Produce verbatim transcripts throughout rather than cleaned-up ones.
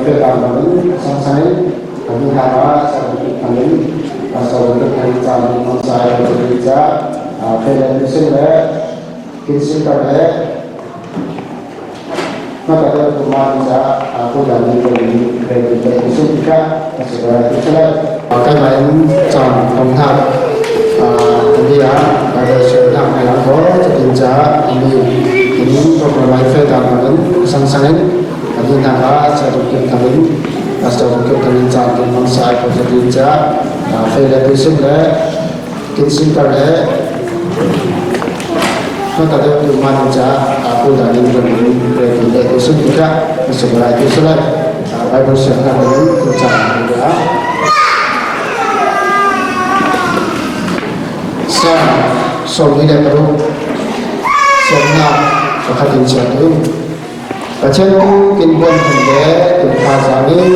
Pe dan manin sang sangin, kami hana sa dikit manin, sa dikit manin sa dikit manin sa dikit manin sa, ah, pe dan manin sa dikit manin sa, kin sing ka le, na ka le tu man sa, ah, ku dan ni ko ni pe ni pe ni sing ka, na sa ka tu sa le. Ah, kai mai chan tong ha, ah, dia, ka le sa na mai ko, sa tin sa, ni, ni ko mai fe dan manin, sang sangin, Adi naka sa tu kip tangin, a sa tu kip tangin sa tu mang sa ko sa tu sa, a, fe le tu sim le, kin sim ka le, ko ta le tu man sa, a, ku da ni ko ni le tu le tu sim ka, a sa ba tu sa le, a, Bible sa na ni tu sa ni a. Sa, som ni le ka ru, som na, ka ka tin sa tu. Pathian thu kin buan hun le kin pha zang hi.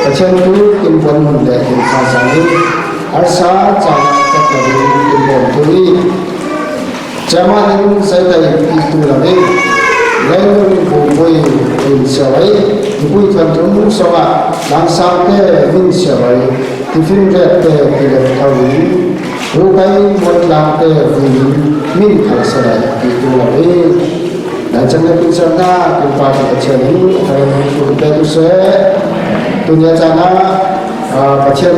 Pathian thu kin buan hun le kin pha zang hi. Harsa chan chat na ding kin buan thu hi. Chairman in zaitai pi tu la hi. Leilung bu bui in siawai. Bui thuan thum sawng ah langsang te min siawai. Tifin riat te kilet thau in. Bukai muan lang te vui in min khal sa lai pi tu la hi. Lai chan le kin sa na, kin pa kin Pathian in, a rin kin pe tu se, tu nia chan a, a, Pathian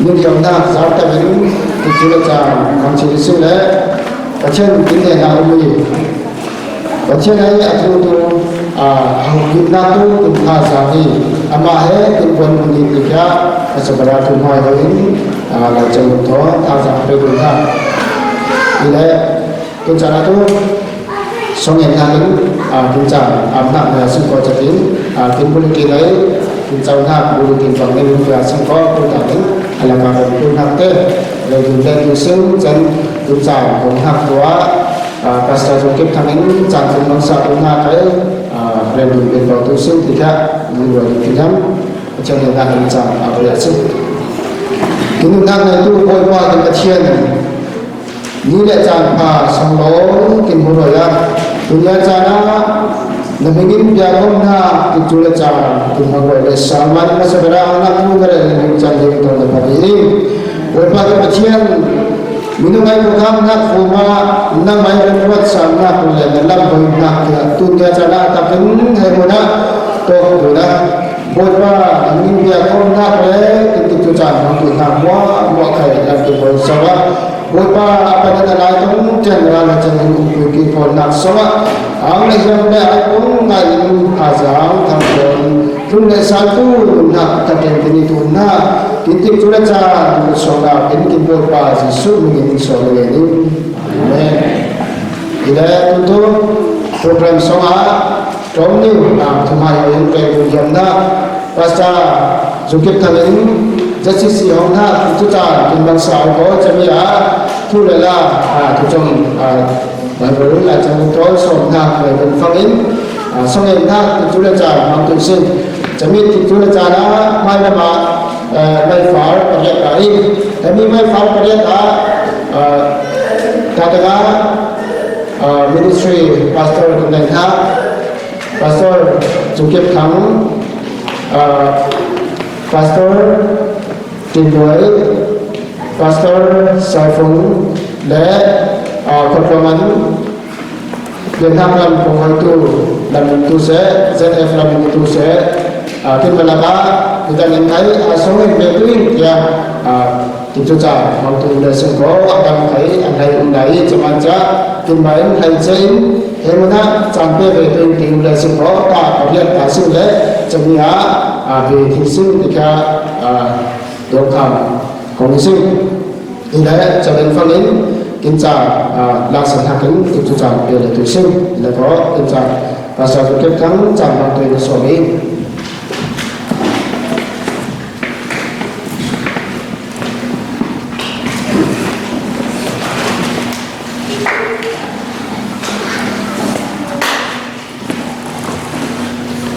min yam na, zar ta vin, tu tu le chan, mang chi sing le, Pathian min ne na umi. Pathian ai a tu tu, a, a hukit na tu, kin pa sa ni, ama he, kin buan ni ti kya, a sa bara tu mai ho in, a, lai chan tu, a sa pe tu na. Ile, Kin chan a tu, song en na in, a, kin chan, am na, na sing ko chatin, a, kin bulletin ai, kin chan na, bulletin pang ni, kin sing ko, kin chan in, a la ka kin na te, le kin le kin sing, chan, kin chan, kin na tua, a, Pastor Jokip Thang in, chan kin mang sa kin na kai, a, le kin kin ko tu sing, ti kya, ni wa kin yam, chan na kin chan, a, ya sing. Kin na na tu, koi wa kin ka chian, Ni le chan pha song lo kin mu roi a. Tunia chan a na mingin bia gom na kin tu le chan kin mu roi le sa man ma sa bera na ku na le ning chan ling tong le pa di. Oi pa ke Pathian, minung ai ku kam na ku ma na mai le kuat sa na ku le na lam boi na kia. Tunia chan a ta kin he mu na to ku na. Oi pa, na mingin bia gom na le kin tu chan ma ku na mo mo kai na kin boi sa wa. Bawipa, a panin a lai tawng ṭian ral a cang in um pui ki pawl nak sawng ah, ang le hiam le ai kong ngai in a zang thang pawl, tlung le saltu nunnak ka ṭian tini tu na, kin tik cu le ca, tlung le suang nak in kin Bawipa Jesuh min in suang le ning. Amen. Ile tutu program sawng ah, Ṭawm nih, ah, thuhmai in peng dun hiamnak Pastor Zukip Thang in Z C C hong hnak cucaah kin bangsa ko cami ah thu le la, ah, thucung, ah, Bible la cang tawl sawm hnak le kan fang in, ah, song en hnak cu le caan hmang tu sin. Cami cu le caan ah hmai lam ah, eh, maifar pariat ah in. Hemi maifar pariat ah, ah, tataka, ah, ministry pastor kan nei hna. Pastor Zukip Thang, ah, Pastor Tin Luai, Pastor Saifung le, ah, Khuatlaw Man, Biaknak lam konghoitu lam in tu seh, Z F lam in tu seh, ah, tin malak ah, hidang in ai, ah, song in pe tu in, tiah, ah, Cucaah hmangtu le sungkaw a dang khai an hei um lai i, cuman ca kinmai in hei ce in, he mun ah caan pe ve tu in ti um le sungkaw ta ka riat ta sing le cami ah, aa, ve thi sing ti kha, aa, dawngkham kong i sing. Hi le caben fang in kin ca, aa, laksan hnakin cucaah pe le tu sing le kaw kin ca Pastor Kep Thang caan hmangtu in a suam i.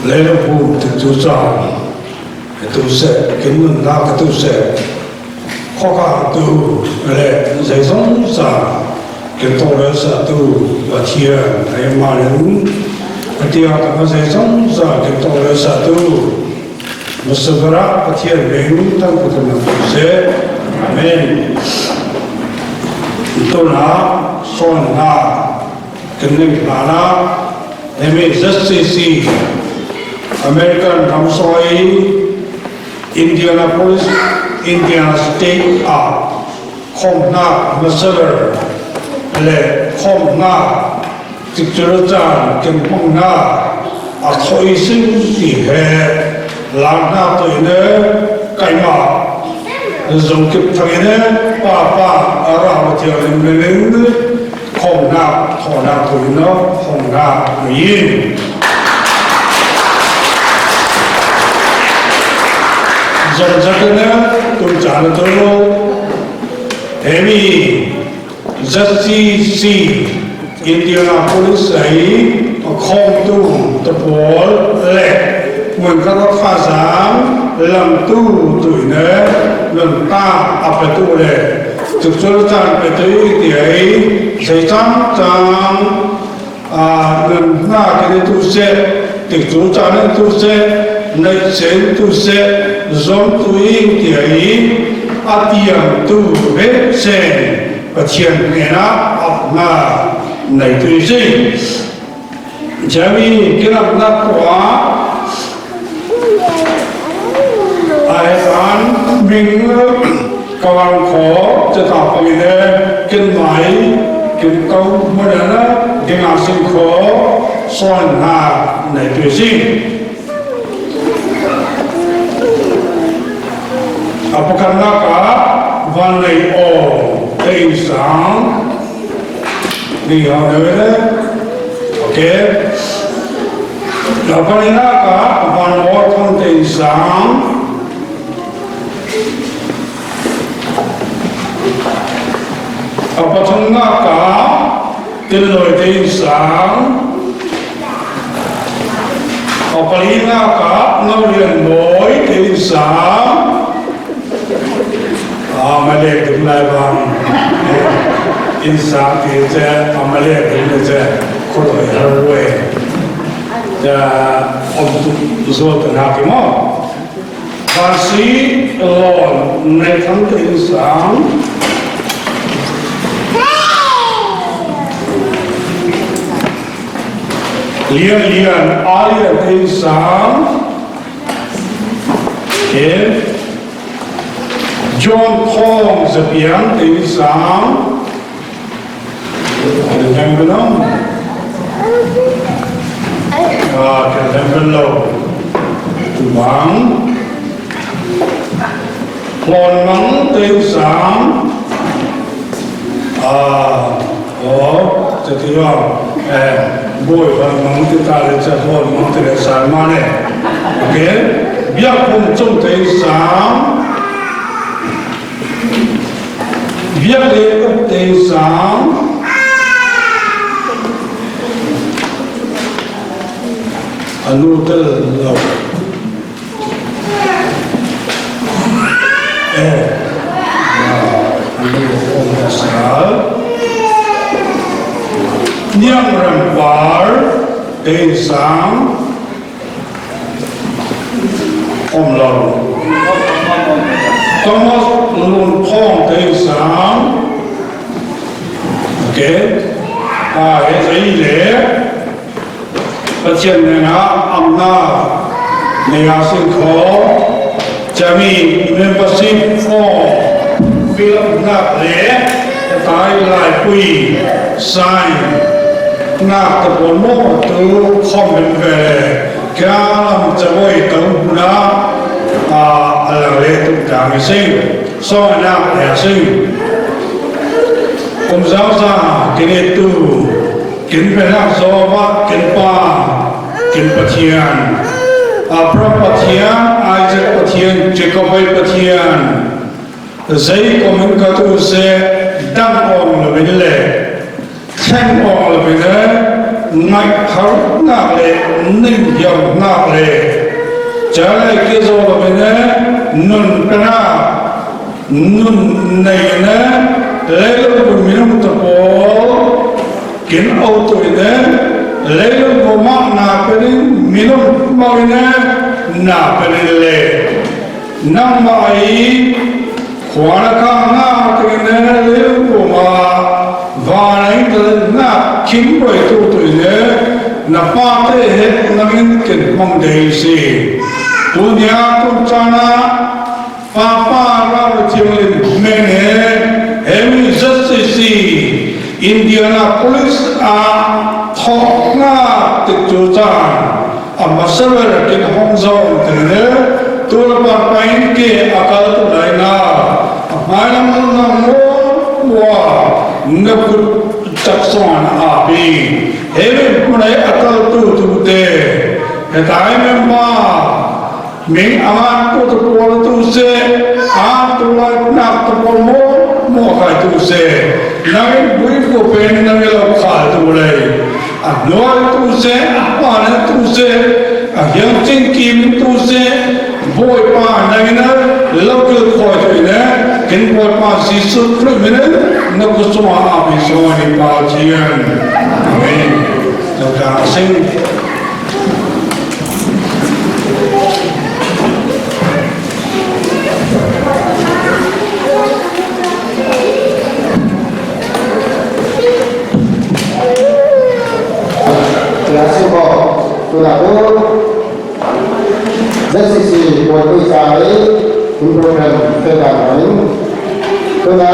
Leilu pu tu caan tu seh, kin nunnak tu seh, khawka tu le zeizong caan kin tawlrelsa tu Pathian, hei mah in Tia ka ma se song sa ke to le sa tu. Masabara Pathian meng tang ku tang tu se. Amen. Tuna son na kening na na M A Z C C American Ramsoi Indianapolis, Indiana State a khawmhnak masaler le khawmhnak tikcur caan kan hmanghnak a thawi sing ti he laknak tu in keimah zong kip thang in papa a ra thiang in khawmhnak thawhnak tu in khawmhnak in zong zat in tu caan tu hemi Z C C Indianapolis ei a khawmtu te pawl le mun khat a fazang lamtu tu in nuntak a petu le tukcul caan petu ti ei sei cangcang a, nuntak in tu seh, tikcu caan in tu seh, neihsen tu seh, zong tu in ti ei a tiang tu ve sen Pathian hnenah a hna nei tu i si. Jami kinaknak khua a hetan ming ka vang kho cata pang in kin mai kin kau hmun in ding a sing kho suan hna nei tu i si. A pakhatnak ah vanlei aw te in sang. Ni hau ne ve le. Okay. A pahnihnak ah van aw thong te in sang. A pathumnak ah Tinloi te in sang. A palinak ah Ngaulian Mawi te in sang. A malek dum lai bang in sang ti ce, a malek dum le ce, khuloi har ve. Ca om tu zual tu nak i maw. Vansi lawn nei thang te in sang. Lian lian a lian te in sang. Okay. John Thawng Zapiang te in sang. Kan leng belo. Ah, kan leng belo. Tubang. Hlawn mang te in sang. Ah, oh, te ti yong. Eh, boi hlawn mang te ta le ce hlawn mang te le sang ma ne. Okay. Biak hum cung te in sang. Biak le uk te in sang. A nu tel lo. Eh. A nu tel lo sal. Niang Ram Par te in sang. Om lo. Thomas Lun Thawng te in sang. Okay. A, he zei le. Pathian hnenah amna nei a sing kho. Cami membership form fill up nak le. Tai laipui sign nak te pawl maw tu khawm in ve le. Kia lam cawoi to hna, a, a lang le tuk dang i si. Song anak le a si. Kum zauza kin i tu, kin pe nak zaw va kin pa, kin Pathian. Abraham Pathian, Isaac Pathian, Jacob Pathian. Zei ko min ka tu se dang awng lo min le. Thleng awng lo in, ngaih harnak le ning hiam hnak le, ca le ke zaw lo in, nun penak, nun nei in, leilung minung te pawl kin autu in, Leilung kuama na penin minung mawine na penin le nang mai kuana kang na tengine leilung kuama vana in na kim roi tu tu ine na pate he nangin kin mang dei si. Tunia tun chana Papa Robert Youngin mene hemi justice Indianapolis a thokna tiktu chan a masawer kin hong zon tene tula pa pain ke akal tu laina a mailam na mo wa na kut chak son a bi hemi munai akal tu tu te hetai member Ming a tu tu pawl tu se, a tu lai nak tu pawl mo, mo khai tu se. Nang in bui ko pen nang in lo khai tu lei. A nuai tu se, a pa na tu se, a hiang ching kim tu se. Boi pa nang in lo kil khoi tu ne, kin boi pa Jisu Khrist min in, na ku suma a bi suma ni pa chian. Amen. Dr. Singh. Terima kasih, Pak. Tuan Abu, Z C C buat kuih cari, improgram pegang lain. Tuna,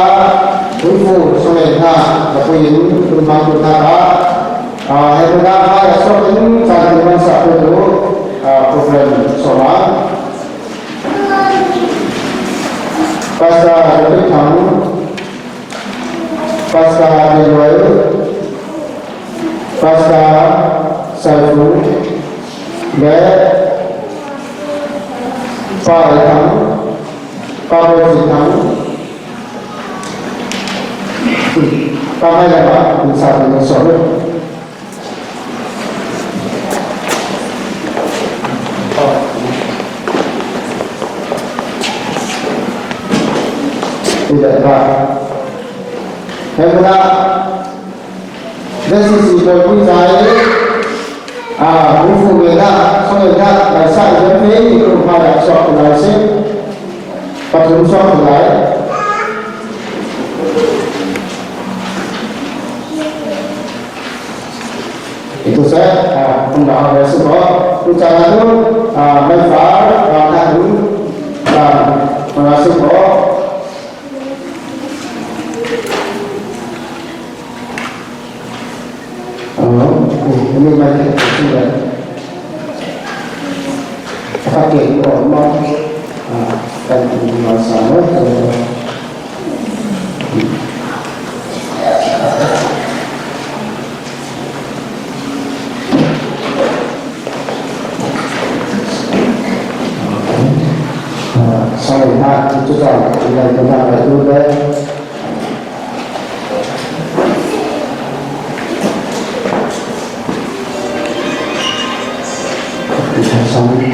Kung Fu, Songai, Ha, Kapuin, Tumpang, Tutaka, Ah, hei tuna mai a suak in chan in man sa tu tu, ah, program soma. Pastor David Thang, Pastor Dilwai, Pastor Saifu, le Pa Thang, Pa Boy Thang, Pa Mai Lama, in sa tu so. Tidak, Pak. Yang kena, dari sisi polisi saya, ah, buku merah, soalnya, saya yang ini, rumah yang sok, saya, Pak Tum sok, saya. Itu saya, ah, pembahawa suka, ucapan tu, ah, main far, ah, kadu, ah, mengasuk ko. Ah, ini main kita sudah. Pakai ko, mau, ah, kan, masalah, kalau Sorry, not to talk. You guys don't have to do that. Sorry.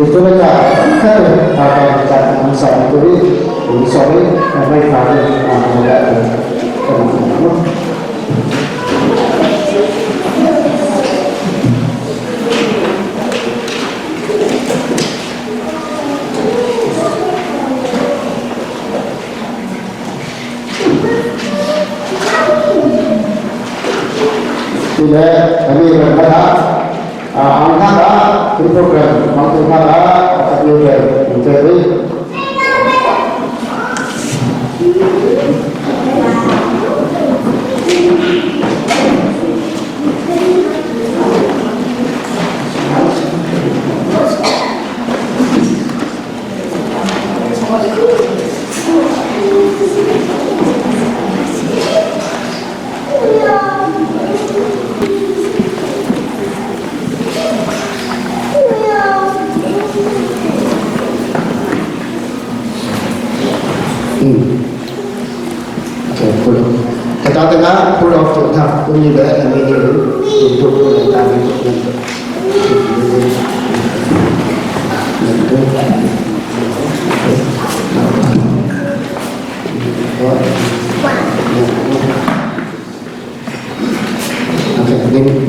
Ito na ka, kaya, kaya, kaya, ang sabi ko rin, ang sabi, may kaya, ang mga, ano, Tile, kami berkata, ah, angkata, program, waktu kata, kata program, menjadi. Kata tengah pulau tu tak pun ni dah kami ni tu tu tu dah kami tu.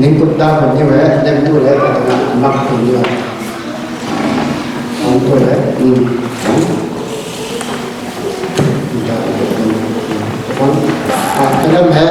Ning kut ta pun ni weh, nem tu leh, mak pun ni weh. Ong tu leh, hmm. Kena meh.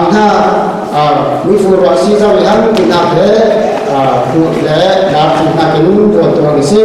Hang hna, a, mi fu ruah si zong i hang ti hna he, a, hmuh le dak ti hna kin buan tuah ni si.